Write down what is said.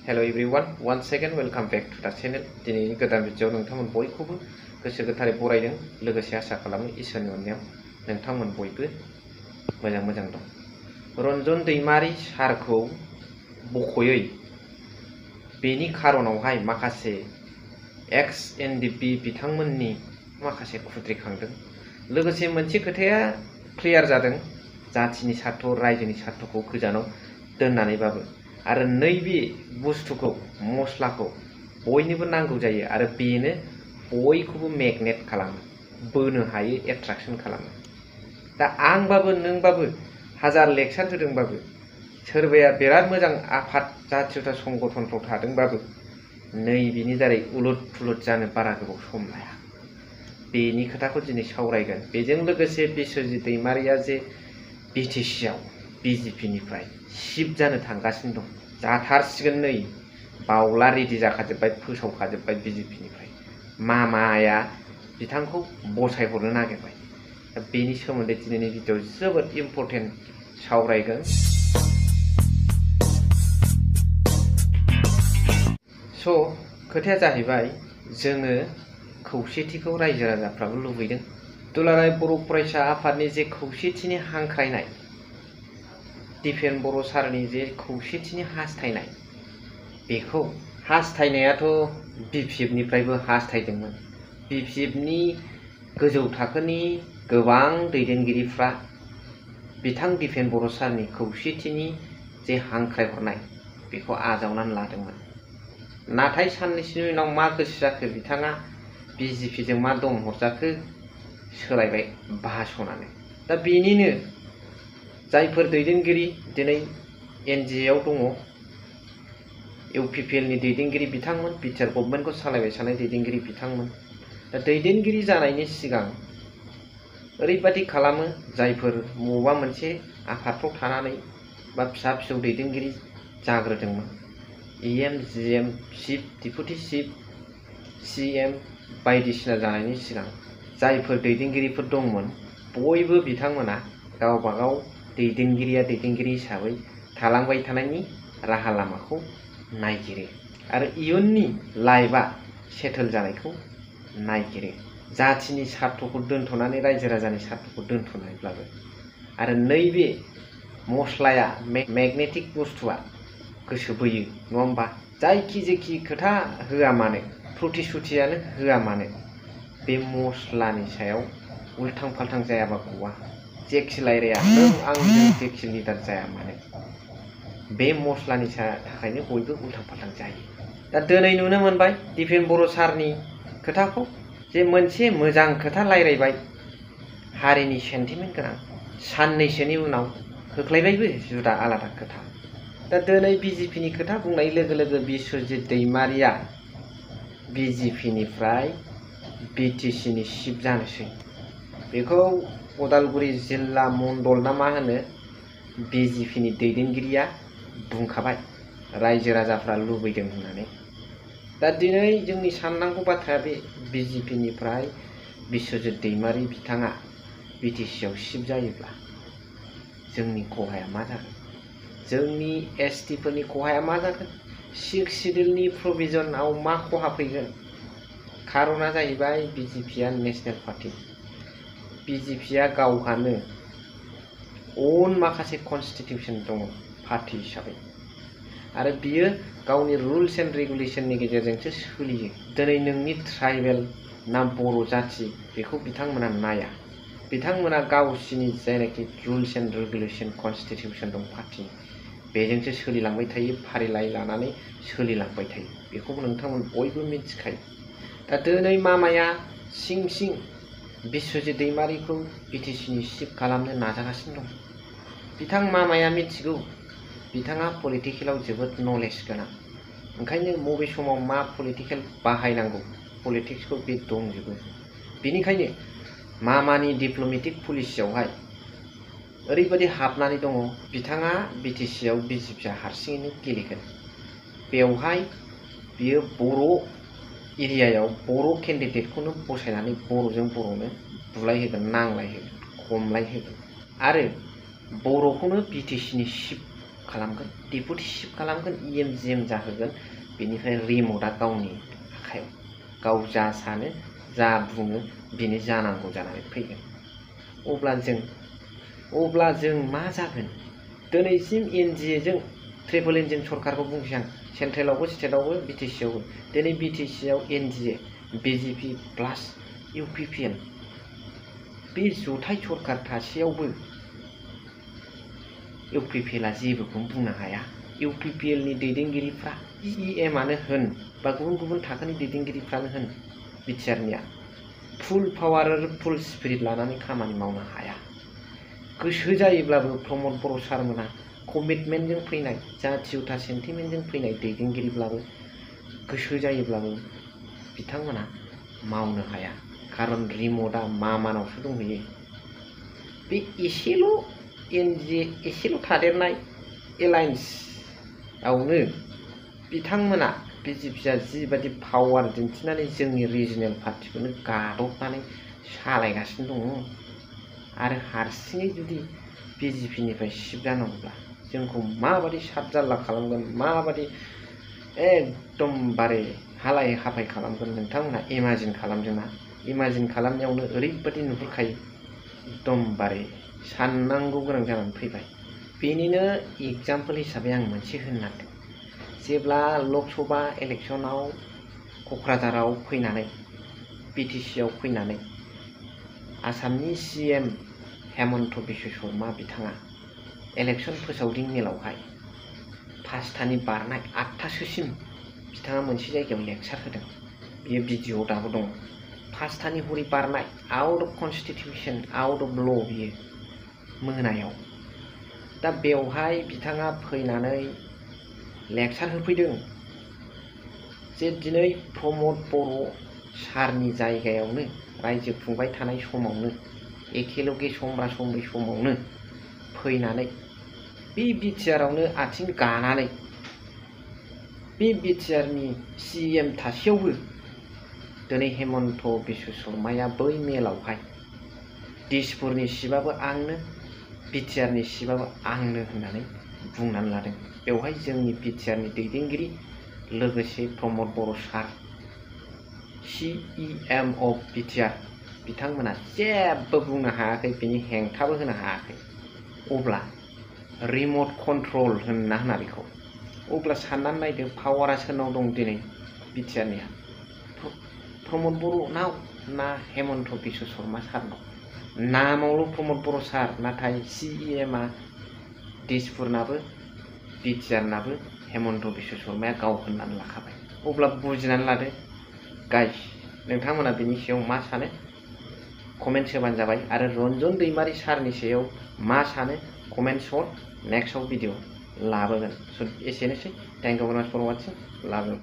Hello everyone, once again welcome back to the channel. दिनैनि गोदान भिडिअआव नोंथांमोन बयखौबो गोसो गोथारै बरायदों लोगोसे आसा खालामो इसोरनि अननायाव नोंथांमोन बयबो मोजां दं। रन्जन दैमारि सारखौ बख'यै बेनि खारनावहाय माखासे एक्स एनडिपि बिथांमोननि माखासे खुद्रिखांदों। लोगोसे मोनसे खोथाया क्लियार जादों, जाथिनि स्वार्थ रायजोनि स्वार्थखौ गोजानाव दोननानैबाबो आरो नैबे बुस्थुखौ मस्लाखौ बयनोबो नांगौ जायो आरो बेनो बयखौबो मेगनेट खालामो, बोनो हायो, एट्राक्शन खालामो। दा आंबाबो नोंबाबो हाजार लेक्सार होदोंबाबो सोरबाया बिराद मोजां आफाद जाथियता संगठनफ्राव थादोंबाबो नैबेनि दारै उलुट फुलुट जानो बारा गोबाव सम लाया। बेनि खोथाखौ दिनै सावरायगोन। बेजों लोगोसे बिश्वजित दैमारिया जे बिटिसिआव बिजेपिनिफ्राय शिफ्ट जानो थांगासिनो दं, जाथारसिगोन नै बावला रेडि जाखाजोब्बाय, फोसावखाजोब्बाय बिजेपिनिफ्राय। मामाया बिथांखौ बसायहरनो नागिरबाय। दा बेनि सोमोन्दै दिनैनि भिडिअआव जोबोद इम्पर्टेन्ट सावरायगोन। स' खोथाया जाहैबाय, जोङो खौसेथिखौ रायजो राजाफ्राबो लुबैदों। दुलाराय बर' फरायसा आफादनि जे खौसेथिनि हांख्रायनाय, दिपेन बर' सारनि जे खौसेथिनि हास्थायनाय, बेखौ हास्थायनायाथ' बिपिएफनिफ्रायबो हास्थायदोंमोन। बिपिएफनि गोजौ थाखोनि गोबां दैदेनगिरिफ्रा बिथां दिपेन बर' सारनि खौसेथिनि जे हांख्रायहरनाय बेखौ आजावनानै लादोंमोन। नाथाय साननैसोनि उनाव मा गोसो जाखो बिथाङा बिजेपिजों मा दम हरजाखो सोलायबाय भाषणानो। दा बेनिनो जायफोर दैदेनगिरि दिनै एनडिएआव दङ, इउपिपिएलनि दैदेनगिरि बिथांमोन, बिटिआर गभर्नमेन्टखौ सालायबाय थानाय दैदेनगिरि बिथांमोन। दा दैदेनगिरि जानायनि सिगां ओरैबादि खालामो, जायफोर बबेबा मोनसे आफादफ्राव थानानै बा फिसा फिसौ दैदेनगिरि जाग्रोदोंमोन, इएम जिएम चिफ डिपुटि चिफ सिएम बायदिसिना जानायनि सिगां जायफोर दैदेनगिरिफोर दंमोन बयबो बिथांमोना गावबागाव दैदेनगिरिया दैदेनगिरि हिसाबै थालांबाय थानायनि राहा लामाखौ नायगिरो आरो इयुननि लाइफआ सेटल जानायखौ नायगिरो। जाथिनि स्वार्थखौ दोनथ'नानै रायजो राजानि स्वार्थखौ दोनथ'नायब्लाबो। आरो नैबे मस्लाया मेगनेटिक बुस्थुआ गोसो बोयो, नङा होमबा? जायखि जेखि खोथा होआ मानो, प्रतिश्रुतियानो होआ मानो, बे मस्लानि सायाव उल्थां फाल्थां जायाबा गवा। जेखि रायलाया नों आंजों जेखि लिडार जाया मानो, बे मस्लानि थाखायनो बयबो उल्थां फाल्थां जायो। दा दिनै नुनो मोनबाय दिपेन बर' सारनि खोथाखौ, जे मोनसे मोजां खोथा रायलायबाय, हारिनि सेन्टिमेन्ट गोनां, साननैसोनि उनाव होख्लायबायबो जुदा आलादा खोथा। दा दिनै बिजेपिनि खोथा बुंनाय लोगो लोगो बिश्वजित दैमारिया बिजेपिनिफ्राय बिटिसिनि शिफ्ट जानोसै। बेखौ उदालगुरि जिल्ला मण्डल ना मा होनो, बिजेपिनि दैदेनगिरिया बुंखाबाय, रायजो राजाफ्रा लुबैदों होननानै। दा दिनै जोंनि साननांगौ बाथ्राया बे, बिजेपिनिफ्राय बिश्वजित दैमारि बिथाङा बिटिसिआव शिफ्ट जायोब्ला जोंनि खहाया मा जागोन? जोंनि एसटिफोरनि खहाया मा जागोन? 6 शिड्युलनि प्रभिजनाव मा खहा फैगोन? खारना जाहैबाय बिजेपिया नेसनेल पार्टी। बिजेपिया गावहानो अन माखासे कनस्टिटिउसन दङ पार्टी हिसाबै, आरो बियो गावनि रुल्स एन्ड रेगुलेशननि गेजेरजोंसो सोलियो। दिनै नोंनि ट्राइबेल ना बर' जाथि बेखौ बिथांमोना नाया। बिथांमोना गावसिनि जायनाखि रुल्स एन्ड रेगुलेशन कनस्टिटिउसन दं पार्टीनि, बेजोंसो सोलिलांबाय थायो, फारिलाइ लानानै सोलिलांबाय थायो। बेखौबो नोंथांमोन बयबो मिथिखायो। दा दिनै मामाया सिं सिं बिश्वजित दैमारिखौ बिटिसिनि शिफ्ट खालामनो नाजागासिनो दं। बिथां मामाया मिथिगौ बिथाङा पलिटिकेलाव जोबोद नलेज गोनां, ओंखायनो बबे समाव मा पलिटिकेल बाहायनांगौ पलिटिक्सखौ बे दंजोबो। बेनिखायनो मामानि डिप्ल'मेटिक पलिसियावहाय ओरैबायदि हाबनानै दङ, बिथाङा बिटिसिआव बिजेपिया हारसिङैनो गेलेगोन। बेवहाय बियो बर' एरियायाव बर' केन्डिडेटखौनो बसायनानै बर'जों बर'नो बुलायहोगोन, नांलायहोगोन, खमलायहोगोन आरो बर'खौनो बिटिसिनि शिफ्ट खालामगोन, डेपुटि चिफ खालामगोन, EM जाहोगोन, बेनिफ्राय रिमटआ गावनि आखायाव, गाव जा सानो जा बुङो बेनो जानांगौ जानानै फैगोन। अब्ला जों मा जागोन? दिनैसिम NDA जों ट्रिपल इन्जिन सरकारखौ बुंसै आं, सेन्ट्रेलावबो स्टेटआवबो BTC आवबो। दिनै BTC आव NDA, BJP प्लास UPPL, बे जथाय सरकार थासेयावबो UPPLआ जेबोखौनो बुंनो हाया। UPPLनि दैदेनगिरिफ्रा EMआनो होन बा गुबुन गुबुन थाखोनि दैदेनगिरिफ्रानो होन, बिटिआरनिया फुल पावार आरो फुल स्पिरिट लानानै खामानि मावनो हाया। गोसो जायोब्लाबो प्रमद बर' सारमोना कमिटमेन्टजों फैनाय, जाथियता सेन्टिमेन्टजों फैनाय दैदेनगिरिब्लाबो गोसो जायोब्लाबो बिथांमोना मावनो हाया। खारन रिमटआ मामानावसो दंहैयो। बे एसेल' NDA एसेल' थादेरनाय एलायन्सआवनो बिथांमोना BJPआ जिबायदि पावार दिन्थिनानै जोंनि रिजनेल पार्टिखौनो गादबनानै सालायगासिनो दङ। आरो हारसिङै जुदि BJPनिफ्राय सिफ जानांगौब्ला जोंखौ माबादि साबजारला खालामगोन, माबादि एकदमबारे हालाय हाफाय खालामगोन नोंथांमोना इमाजिन खालामदोंना? इमाजिन खालामनायावनो ओरैबादि नुहुरखायो, एकदमबारे साननांगौ गोनां जानानै फैबाय। बेनिनो एग्जाम्पोल हिसाबै आं मोनसे होनो नागिरदों। जेब्ला लकसभा इलेक्सनाव क'क्राझाराव फैनानै, BTCआव फैनानै आसामनि CM हेमन्त बिश्व शर्मा बिथाङा इलेक्सन फोसावदिं मेलावहाय 5थानि बारनाय 8थासोसिम बिथाङा मोनसे जायगायाव लेक्सार होदों। बेयो भिडिअ'आव दाबो दङ। 5थानि हरि बारनाय, out of Constitution, out of ल' बियो मोनायाव। दा बेवहाय बिथाङा फैनानै लेक्सार होफैदों जे दिनै प्रमद बर' सारनि जायगायावनो रायजो खुंबाय थानाय समावनो, एखेलगे समब्रा समब्रि समावनो फैनानै बे बिटिआरआवनो आथिं गानानै बे बिटिआरनि CM थासेयावबो दिनै हेमन्त बिश्व शर्माया बै मेलावहाय दिसपुरनि सिबाबो आंनो, बिटिआरनि सिबाबो आंनो होननानै बुंनानै लादों। बेवहाय जोंनि बिटिआरनि दैदेनगिरि लोगोसे प्रमद बर' सार CEM अफ बिटिआर बिथांमोना जेबो बुंनो हायाखै, बिनि हेंथाबो होनो हायाखै। अब्ला रिमट कन्ट्रल होनना होना बेखौ। अब्ला साननानै नायदो पावारा सोरनाव दं दिनै बिटिआरनिया? प्रमद बर'नाव ना हेमन्त बिश्व शर्मा सारनाव? नामावल' प्रमद बर' सार, नाथाय CEMआ दिसपुरनाबो बिटिआरनाबो हेमन्त बिश्व शर्माया गाव होननानै लाखाबाय। अब्ला बुजिनानै लादो गाइस, नोंथांमोना बिनि सायाव मा सानो? कमेन्ट्स होबानो जाबाय। आरो रन्जन दैमारि सारनि सायाव मा सानो? कमेन्ट्स हर, नेक्स्टआव भिडिअ लाबोगोन। स' एसेनोसै। थेंक इउ भेरि माच फर वाचिं। लाभ इउ।